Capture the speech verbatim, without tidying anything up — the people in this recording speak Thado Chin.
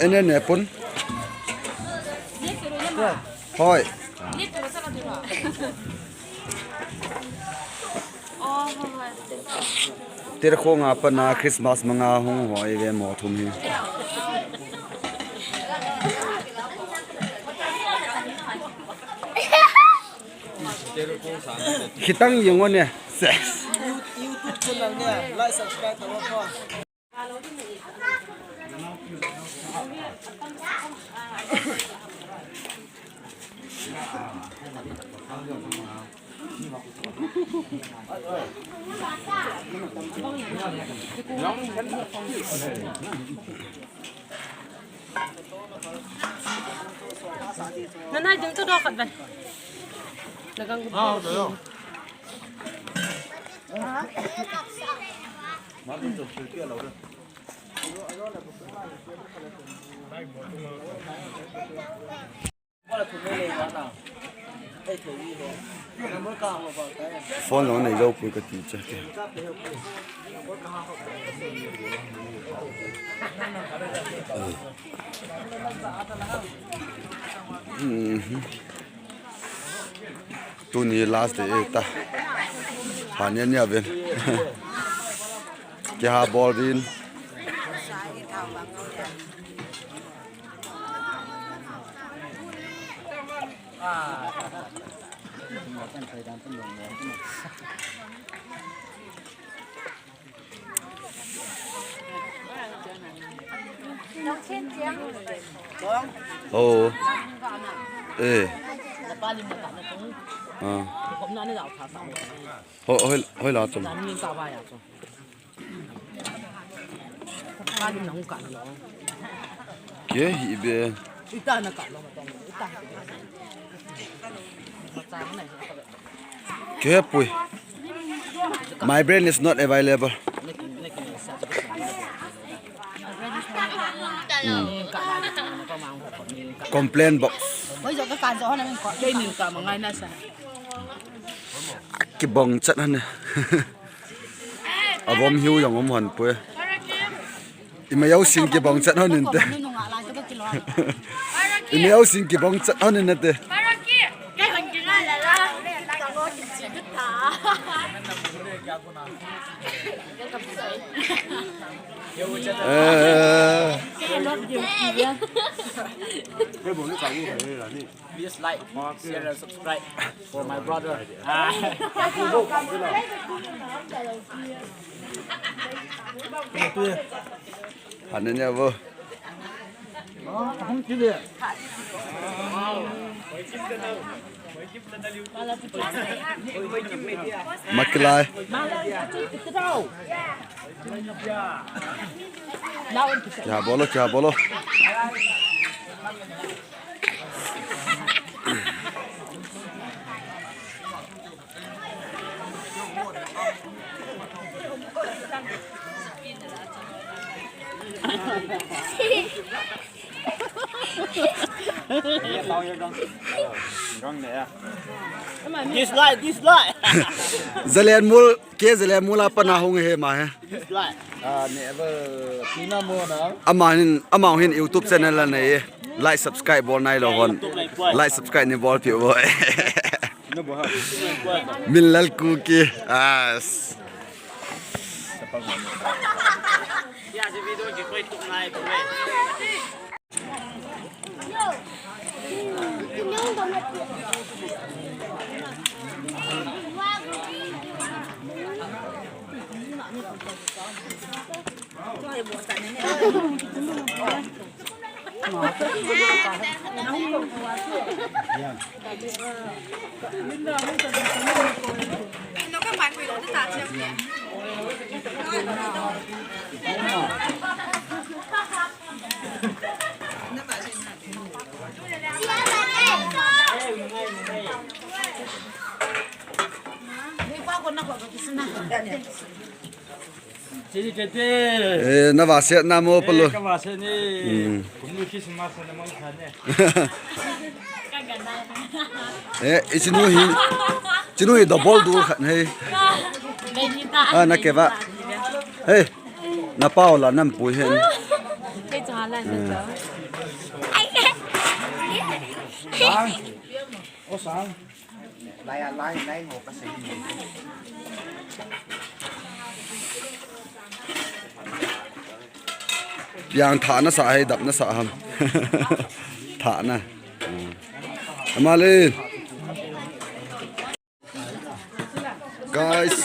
Ene ne pun. Hoi. Tirkhong a pat na Christmas manga hung hoi ve mo thum hi. Khitang jeng o ne. Ses. YouTube channel ne like subscribe tao ko. Nanai ding tu do khat ban. Nagang. Phone lo nei lo pui kati che. Mhm. Tuni last day ta. Phan nia nia ven. Kiha bol vin. Oh. Eh. Ah. Hoi, hoi, hoi la chom. Ke hi be. Ke pui. My brain is not available. Hmm. Complain box. Kibang chat han ne. Avom hiu jong um han pui. Imei au sing kibang chat hon inte. Imei au sing kibang chat hon inte. Eh. Please like, share and subscribe for my brother. Ah. Hana nya bo. Makilai. Kya bolo, kya bolo. Dislike, dislike. Zalen mul, ke zalen mul a pana hung he ma he. Dislike. Ah, never. Tina mo na. Ama hin, ama hin YouTube channel la nei. Like, subscribe bol nai lo hon. Like, subscribe ni bol pi bo. Min Lal Kuki. As. Eh, na vase na mo palo. Ka vase ni. Hmm. Kumni Christmas na mang kha ne. Eh, ichinu hi. Chinu hi double du khat he. Ah, na ke ba. Hey, na pao la nam pui hen. Sang. O sang. Lai a lai, lai ngo ka sei. Piang thahna sa hai, dapna sa ham. Thahna. Amalin. Guys.